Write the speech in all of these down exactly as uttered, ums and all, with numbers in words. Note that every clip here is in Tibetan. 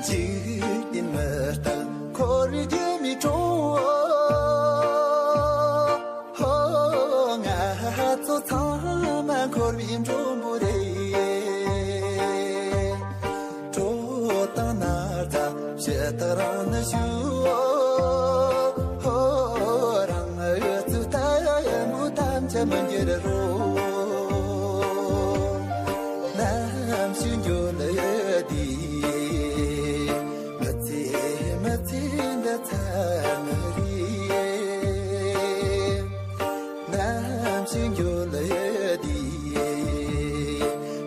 འཇིག་རྟེན་མི་རྟག་འཁོར་བའི་སྒྱུ་མའི་གྲོང་། ཧོ། ང་ཚོ་ཚང་མ་འཁོར་བའི་མགྲོན་པོ་རེད། གྲོགས་དང་ན་ཚ་ཞུ་དག་རང་ནི་ཞུ། ཧོ། རང་འུ་ཚོའི་ལྟ་བུ་ཐམས་ཅད་མི་འགྱུར་རོ། ནམ་ཞིག་འགྱུར་ལ་ཡོད་དེ། མི་ཚེ་མི་ཚེ་འདི་ཚར་ནི་རེད། ནམ་ཞིག་འགྱུར་ལ་ཡོད་དེ།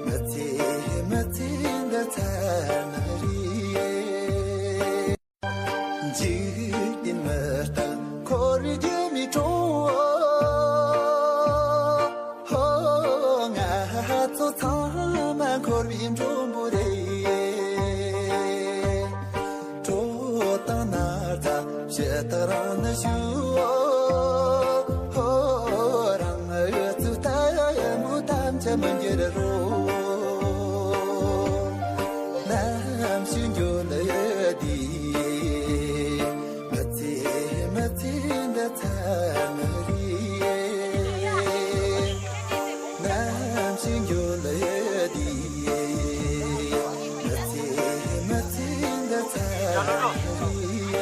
མི་ཚེ་མི་ཚེ་འདི་ཚར་ནི་རེད། འཇིག་རྟེན་མི་རྟག་འཁོར་བའི་སྒྱུ་མའི་གྲོང་། ཧོ། ང་ཚོ་ཚང་མ་འཁོར་བའི་མགྲོན་པོ་རེད། གྲོགས་དང་ན་ཚ་ཞུ་དག་རང་ནི་ཞུ། ཧོ། རང་འུ་ཚོའི་ལྟ་བུ་ཐམས་ཅད་མི་འགྱུར་རོ། ནམ་ཞིག་འགྱུར་ལ་ཡོད་དེ། མི་ཚེ་མི་ཚེ་འདི་ཚར་ནི་རེད། ནམ་ཞིག་འགྱུར་ལ་ཡོད་དེ། མི་ཚེ་མི་ཚེ་འདི་ཚར་ནི་རེད།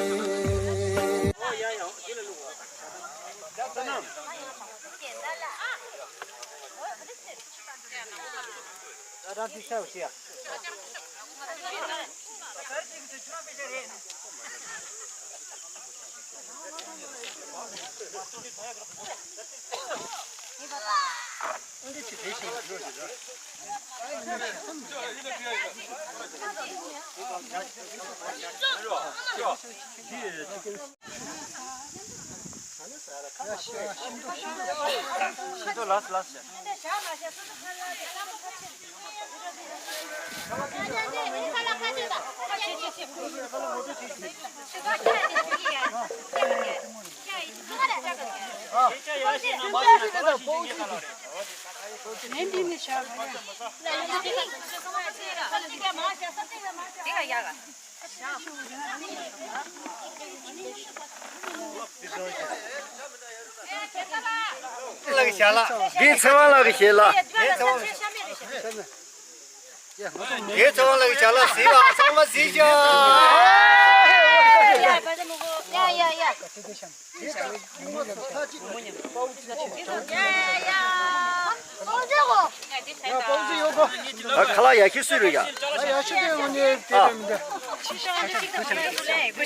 ལགས་ཀྱི་ཞལ་ལག་འདི་ཚེ་དབང་ལགས་ཀྱི་ཞལ་ལག་འདི་ཚེ་དབང་ལགས་ཀྱི་ཞལ་ལག་གཟིགས་པ་ཚང་མ་གཟིགས་ཤོག་ཡ་ཡ་ཡ། ཨ། ཁ་ལག་ཡག་ཤོས་སུས་རེད་ཡ། ཨ། ཡག་ཤོས་དེ་ངོ་ནས་དེ་རེད་མི་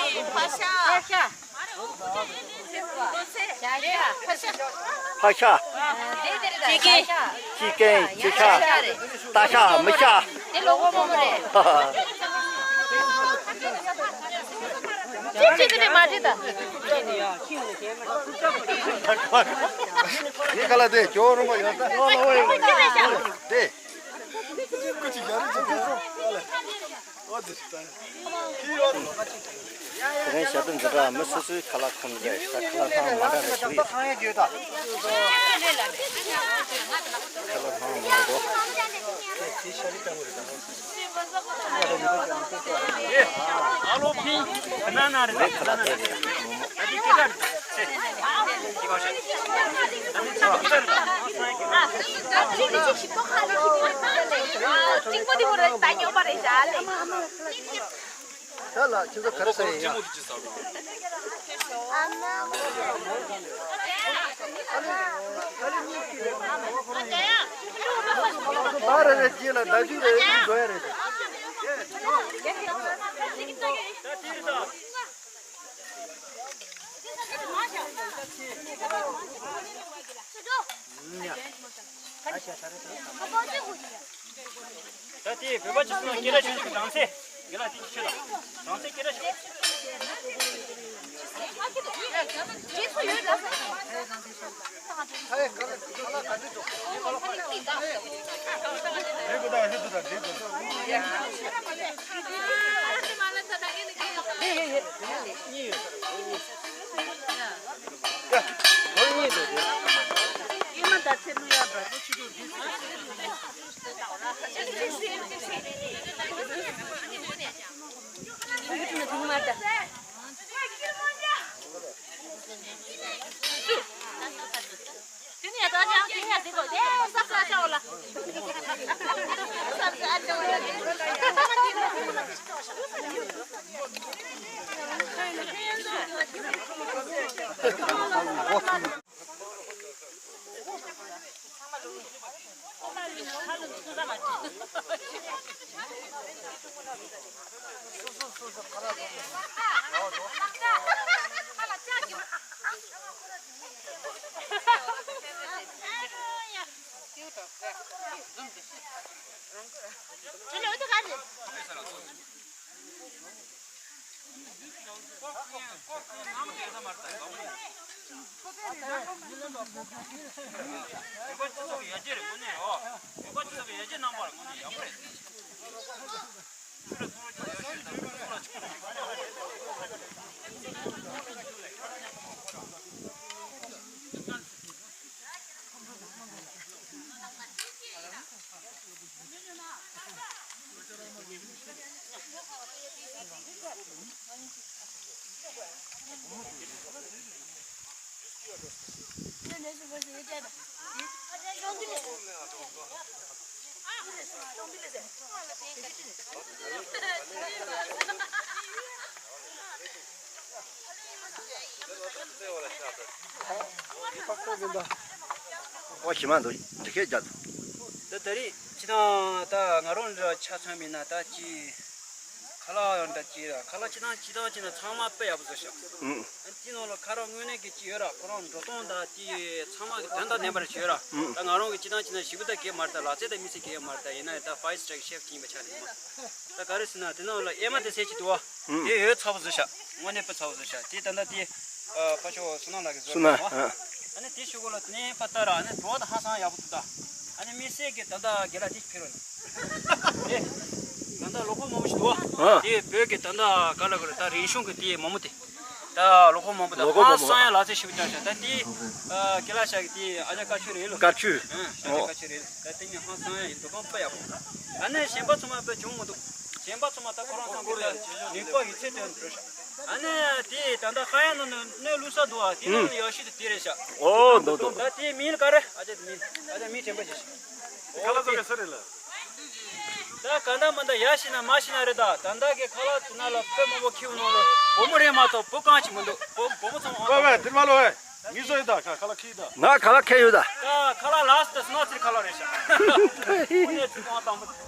འདུག་ཕ་ཤ། ཕ་ཤ། ཅི་གན། ཅི་གན། ཅི་ཤ། རྟ་ཤ། མི་ཤ། དེ་ལོ་གོ་མོ་མོ་རེད། ཅི་ཅི་དེ་མ་རེད་ད། ངས་ག་ལ་དེ་ཇོ་རུ་མ་ཡོད་ད། དེ། ཀུ་ཅི་ཡ་རི་ཅི་ག་ཨོ་ཙི་ཙི། དེ་རིང་ཞབས་བྲོ་འཛིན་གྲྭ་མི་སོ་སོའི་ཁ་ལག་ཁོམ་རེད། ད་ཁ་ལག་ལྷང་མ་འདྲ་རེད་ཞུ་ཡིན། ཁ་ལག་ལྷང་མ་འདྲ་རེད་ཞུ་ཡིན། ཨ་ལོ་ཕིན། ཁ་ན་ན་རེད། ཁ་ལག་དེ་རེད། ད་ལ་ཁྱེད་ཚོ་ག་རེ་ཟ་ཡིན་ཡ། ད་རེ་རེ་རྗེས་ལ་ཟླ་རྒྱུག་རེ་རེ་འགྲོ་ཡ་རེད། ད་དེ་བོད་པ་ཅིག་སོང་ན་སྐད་གྲགས་ཆེ་ཤོས་རང་སྲེག་དགེ་ལགས་དེ་ཆོས་དང་རང་སྲེག་སྐད་གྲགས་ཆེ། ཨོ་ཞི་མ་འདུག་འདི་སྐད་རྒྱག་ད། ད་ད་རེས་ཅི་དང་ད་ང་རང་འདྲ་ཆ་ཚང་མིན་ན་ད་ཅི་ཁ་ལག་འདྲ་ཅི་ར་ཁ་ལག་ཅི་དང་ཅི་དང་ཅི་ན་ཚང་མ་དཔེ་ཡག་པོ་བཟོ་ཤག་ཨུ། ཨ་ཅི་ནང་ལ་ཁ་རག་དངོས་གནས་ཀྱི་ཅི་ཡོད་ར་ཁོ་རང་འགྲོ་སྟངས་ད་ཅི་ཚང་མ་གི་དོན་དང་ལྡན་པ་རེ་བྱོས་ར། ཨུ། ད་ང་རང་གི་ཅི་དང་ཅི་ན་ཞིབ་པོ་ད་གས་མ་རེད། ད་ལག་རྩལ་ད་མི་སྲིད་གས་མ་རེད། ད་ཡིན་ན་ཡང་ད་ཕའི་སི་ཊར་ཤེ་ཕི་ཅིག་ཡིན་པ་ཆགས་རེད་མ། ད་ག་རེ་ཟེར་ན་དེ་ནང་ལ་ཨེ་མ་དེ་སེ་ཅི་འདུག་བ། ཨུ། དེ་ཡོད་ཚ་པོ་བཟོས་ཤག་དངོས་གནས་དཔེ་ཚ་པོ་བཟོས་ཤག་དེ་ད་ལྟ་དེ་ཨ་ཕ་ཤོ་བསོད་ནམས་ལགས་ཀྱིས་བཟོས་སོང་ན་པ། ཨ་ནི་དེ་ཤོག་གུ་ལ་དེ་ནས་ཕ་ལྟ་ར་ཨ་ནི་འགྲོ་བ་ད་ཧང་སང་ཡག་པོ་འདུག་ད་ཨ་ནི་དམིགས་བསལ་གྱི་ད་ལྟ་དགེ་ལགས་དེ་ཕེབས་རོགས་གནང་། དེ་ད་ལྟ་ལོ་ཁོ་མང་པོ་ཞིག་འདུག་བ། ཨ། དེ་བོད་ཀྱི་ད་ལྟ་ག་ལ་ག་ལ་ད་རིག་གཞུང་གི་དེ་མང་པོ་དེ་ད་ལོ་ཁོ་མང་པོ་ད་ལོ་ཁོ་མང་པོ་ཧང་སང་ཡག་ལག་རྩལ་ཞིག་བསྐྱངས་ཤག་ད་དེ་ཨ་དགེ་ལགས་ཤག་གི་དེ་ཨ་ཅག་བཀའ་ཆོས་རེད་ལོ། བཀའ་ཆོས། ཨ་ཨ་ཅག་ཨོ། བཀའ་ཆོས་རེད། ད་དེ་ནི་ཧང་སང་ཡག་ཡིན་འདུག་གང་དཔེ་ཡག་པོ། ཨ་ནི་གཞན་པ་ཚང་མ་དཔེ་བྱུང་མི་འདུག་གཞན་པ་ཚང་མ་ད་ཁོ་རང་ཚང་མ་ད་ནུས་པ་ཡོད་ཚད་དོན་འགྲོ་ཤག་ཨ་ནི་དེ་ད་ལྟ་ཁ་ཡ་ནང་ནས་གནས་ལུགས་ས་འདུག་ཨ་དེ་ནང་ནས་ཡག་ཤོས་དེ་དེ་རེད་ཤག་ཨོ་འདུག་འདུག་ད་དེའི་མིང་ལ་ག་རེ་ཨ་ཅག་དེ་མིང་ཨ་ཅག་མིང་དྲན་པ་བྱེད་ཤག་ཁ་ལག་བཟོ་མཁན་སུ་རེད་ལ། ད་ག་འདྲ་མ་འདྲ་ཡག་ཤེས་ན་མ་ཤེས་ན་རེད། ད་ད་ལྟ་གི་ཁ་ལག་དེ་ནང་ལ་དཔེ་མང་པོ་ཁྱེར་ནང་ལ་བུ་མོ་རེད་མ་གཏོགས་བུ་གང་ཅི་མི་འདུག་བུ་བུ་མོ་ཚང་མ་ཨང་ཝེ་ཝེ་དེར་མ་ལོ་ཝེ། ངས་བཟོ་ཡོད་ད། ཁ་ཁ་ལག་ཁྱེར་ཡོད་ད། ང་ཁ་ལག་ཁྱེར་ཡོད་ད། ད་ཁ་ལག་ལགས་སུ་ད་སྣག་ཚའི་ཁ་ལག་རེད་ཤག་ཁོ་ནས་ཚུར་གཏོང་བཏང་པ།